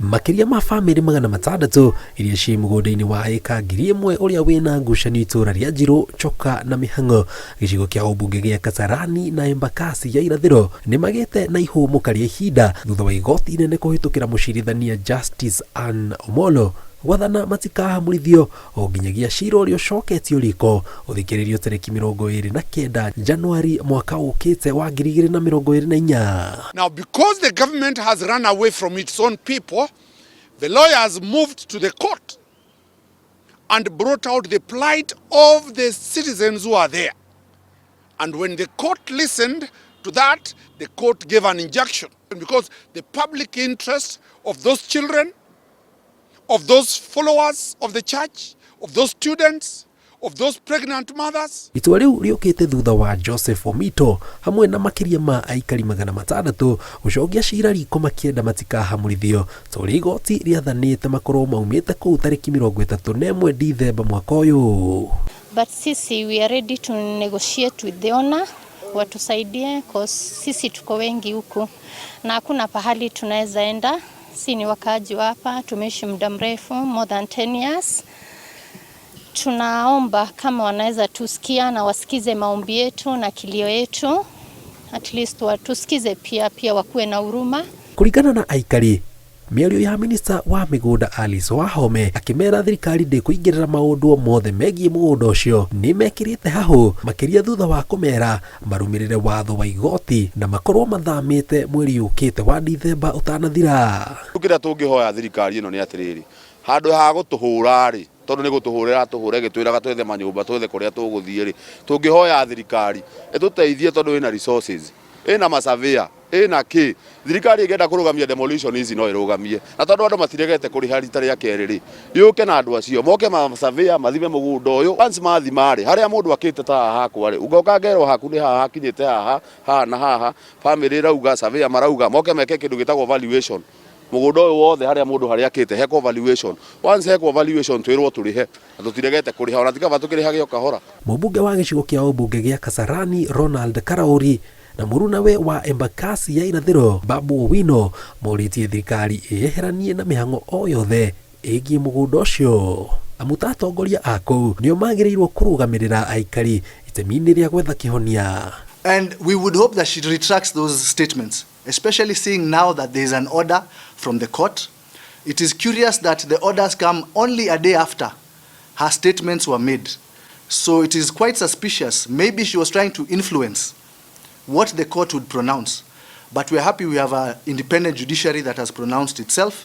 Makĩria ma bamĩrĩ 600 iria ciĩ mũgũnda-inĩ wa ĩka 1000 ũrĩa wĩna ngucanio itũra rĩa Njirũ, Choka na Mĩhang'o gĩcigo kĩa ũmbunge gĩa Kasarani na Embakasi ya irathĩro nĩ magĩte na ihũmũka rĩa ihinda thutha wa igoti inene kũhĩtũkĩra mũcirithania Justice Ann Omolo gwathana matikahamũrithio o nginyagia cira ũrĩa ũcoketio riko ũthikĩrĩrio tarĩki 29 Januari mwaka ũkĩte wa 2024. Now, because the government has run away from its own people, the lawyers moved to the court and brought out the plight of the citizens who are there. And when the court listened to that, the court gave an injunction because the public interest of those children, of those followers of the church, of those students, of those pregnant mothers. Itua rĩu rĩũkĩte thutha wa Joseph Omito hamwe na makĩria ma aikari 600 gũcokia cira riko makĩenda matikahamũrithio ta ũrĩa igoti rĩathanĩte makorwo maumĩte kũu tarĩki 31 Dithemba mwaka ũyũ. But sisi we are ready to negotiate with the owner watusaidie, cause sisi tuko wengi huku na hakuna pahali tunaweza enda. Si ni wakaaji wa hapa, tumeishi muda mrefu, more than 10 years. Tunaomba kama wanaweza tusikia na wasikize maombi yetu na kilio yetu, at least watusikize pia, pia wakuwe na huruma. Kũringana na aikari, mĩario ya minista wa mĩgũnda Alice Wahome akĩmera thirikari ndĩkũingĩrĩra maũndũ o mothe megiĩ mũgũnda ũcio nĩ mekĩrĩte hahũ makĩria thutha wa kũmera marũmĩrĩre watho wa igoti na makorwo mathamĩte mweri ũkĩte wa Dithemba ũtanathira. Kĩrĩa tũngĩhoya thirikari ĩno nĩ atĩrĩrĩ, handũ ha gũtũhũra rĩ, tondũ nĩ gũtũhũrĩra tũhũre ĩgĩtwĩraga twethe manyũmba, twethe kũrĩa tũgũthiĩ rĩ, tũngĩhoya thirikari ĩtũteithie tondũ ĩna resources, ĩna masurveyor, ĩna kĩ. Thirikari ĩngĩenda kũrũgamia demolition ici no ĩrũgamie, na tondũ andũ matiregete kũrĩha rita rĩa kerĩ rĩ, yũke na andũ acio moke masurveyor mathime mũgũnda ũyũ. Once mathima rĩ, harĩa mũndũ akĩte ta haha hakwa rĩ, ũgoka ngerwo haku nĩ haha hakinyĩte haha haha na haha, family ĩrauga, surveyor marauga, moke meke kĩndũ gĩtagwo valuation mũgũnda ũyũ wothe harĩa mũndũ harĩa akĩte hekwo valuation. Once hekwo valuation, twĩrwo tũrĩhe, na tũtiregete kũrĩha, ona tikaba tũkĩrĩhage o kahora. Mũmbunge wa gĩcigo kĩa ũmbunge gĩa Kasarani Ronald Karauri na mũrunawe wa Embakasi ya irathĩro Babu Owino morĩtie thirikari ĩyeheranie na mĩhang'o o yothe ĩgiĩ mũgũnda ũcio, amu ta atongoria a kũu nĩo magĩrĩirwo kũrũgamĩrĩra aikari itemi-inĩ rĩa gwetha kĩhonia. And we would hope that she retracts those statements, especially seeing now that there is an order from the court. It is curious that the orders come only a day after her statements were made. So it is quite suspicious. Maybe she was trying to influence what the court would pronounce. But we're happy we have an independent judiciary that has pronounced itself.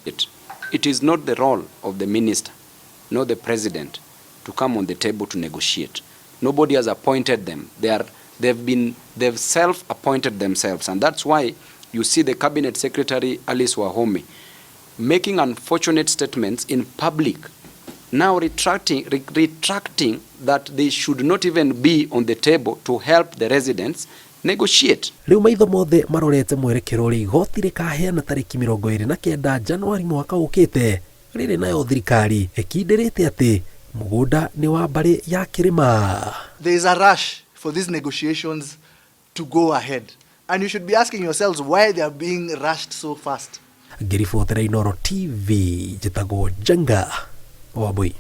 It is not the role of the minister, nor the president, to come on the table to negotiate. Nobody has appointed them. They've self-appointed themselves, and that's why you see the cabinet secretary Alice Wahome making unfortunate statements in public, now retracting that they should not even be on the table to help the residents negotiate. Rĩu maitho mothe marorete mwerekero ũrĩa igoti rĩkaheana tarĩki 29 Januari mwaka ũkĩte, rĩrĩ nayo thirikari ĩkindĩrĩte atĩ mũgũnda nĩ wa mbarĩ ya Kĩrĩma. There is a rush for these negotiations to go ahead. And you should be asking yourselves why they are being rushed so fast. Ngĩribotera Inooro TV, njĩtagwo Njenga Wambui.